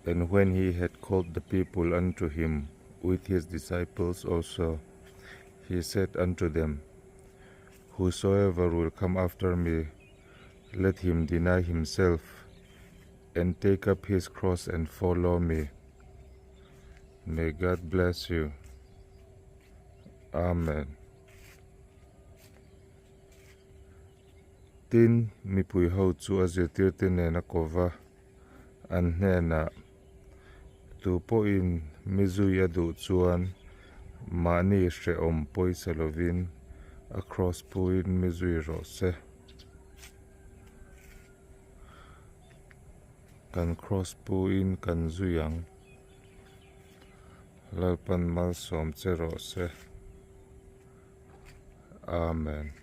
And when he had called the people unto him with his disciples also, he said unto them, Whosoever will come after me, let him deny himself and take up his cross and follow me. May God bless you. Amen. Tin, mipui ho chu a zirtirte nen a ko va, an hnenah, Tu pawhin mi zui a duh chuan mahni hrehawm pawisa lovin a kraws puiin mi zui rawh se. Kan kraws puiin kan zui ang. Lalpan malsawm che rawh se. Amen.